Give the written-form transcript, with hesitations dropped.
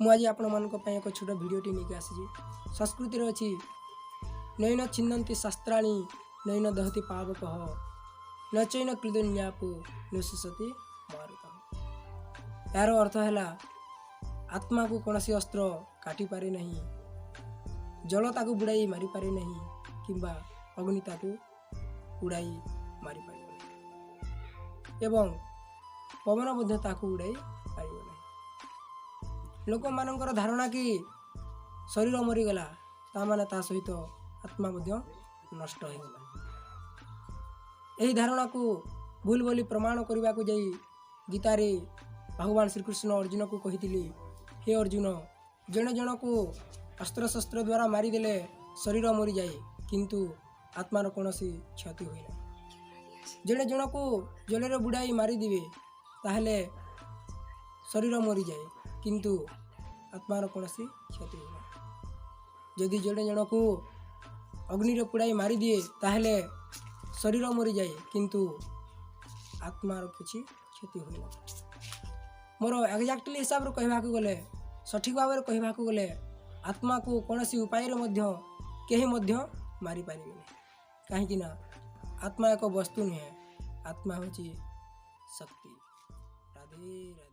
ମୁଁ ଆଜି ଆପଣମାନଙ୍କ ପାଇଁ ଏକ ଛୋଟ ଭିଡ଼ିଓଟି ନେଇକି ଆସିଛି। ସଂସ୍କୃତିରେ ଅଛି, ନୈନଂ ଛିନ୍ଦନ୍ତି ଶସ୍ତ୍ରାଣି ନୈନଂ ଦହତି ପାବକଃ ନ ଚୈନଂ କ୍ଲିଦନ୍ୟାପୋ ନ ଶୁଷ୍ୟତି ମାରୁତଃ। ଏହାର ଅର୍ଥ ହେଲା, ଆତ୍ମାକୁ କୌଣସି ଅସ୍ତ୍ର କାଟିପାରେ ନାହିଁ, ଜଳ ତାକୁ ବୁଡ଼ାଇ ମାରିପାରେ ନାହିଁ କିମ୍ବା ଅଗ୍ନି ତାକୁ ଉଡ଼ାଇ ମାରିପାରିବ ନାହିଁ ଏବଂ ପବନ ମଧ୍ୟ ତାକୁ ଉଡ଼ାଇ ପାରିବ ନାହିଁ। ଲୋକମାନଙ୍କର ଧାରଣା କି ଶରୀର ମରିଗଲା, ତା ମାନେ ତା ସହିତ ଆତ୍ମା ମଧ୍ୟ ନଷ୍ଟ ହୋଇଗଲା। ଏହି ଧାରଣାକୁ ଭୁଲ ବୋଲି ପ୍ରମାଣ କରିବାକୁ ଯାଇ ଗୀତାରେ ଭଗବାନ ଶ୍ରୀକୃଷ୍ଣ ଅର୍ଜୁନକୁ କହିଥିଲେ, ହେ ଅର୍ଜୁନ, ଜଣେ ଜଣକୁ ଅସ୍ତ୍ରଶସ୍ତ୍ର ଦ୍ୱାରା ମାରିଦେଲେ ଶରୀର ମରିଯାଏ, କିନ୍ତୁ ଆତ୍ମାର କୌଣସି କ୍ଷତି ହୁଏ ନାହିଁ। ଜଣେ ଜଣକୁ ଜଳରେ ବୁଡ଼ାଇ ମାରିଦିବେ, ତାହେଲେ ଶରୀର ମରିଯାଏ, କିନ୍ତୁ ଆତ୍ମାର କୌଣସି କ୍ଷତି ହୁଏ ନାହିଁ। ଯଦି ଜଣେ ଜଣକୁ ଅଗ୍ନିରେ ପୋଡ଼ାଇ ମାରିଦିଏ, ତାହେଲେ ଶରୀର ମରିଯାଏ, କିନ୍ତୁ ଆତ୍ମାର କିଛି କ୍ଷତି ହୁଏ ନାହିଁ। ମୋର ଏକ୍ଜାକ୍ଟଲି ହିସାବରେ କହିବାକୁ ଗଲେ, ସଠିକ୍ ଭାବରେ କହିବାକୁ ଗଲେ, ଆତ୍ମାକୁ କୌଣସି ଉପାୟରେ ମଧ୍ୟ କେହି ମଧ୍ୟ ମାରିପାରିବେନି। କାହିଁକି ନା ଆତ୍ମା ଏକ ବସ୍ତୁ ନୁହେଁ, ଆତ୍ମା ହେଉଛି ଶକ୍ତି। ରାଧେ ରାଧେ।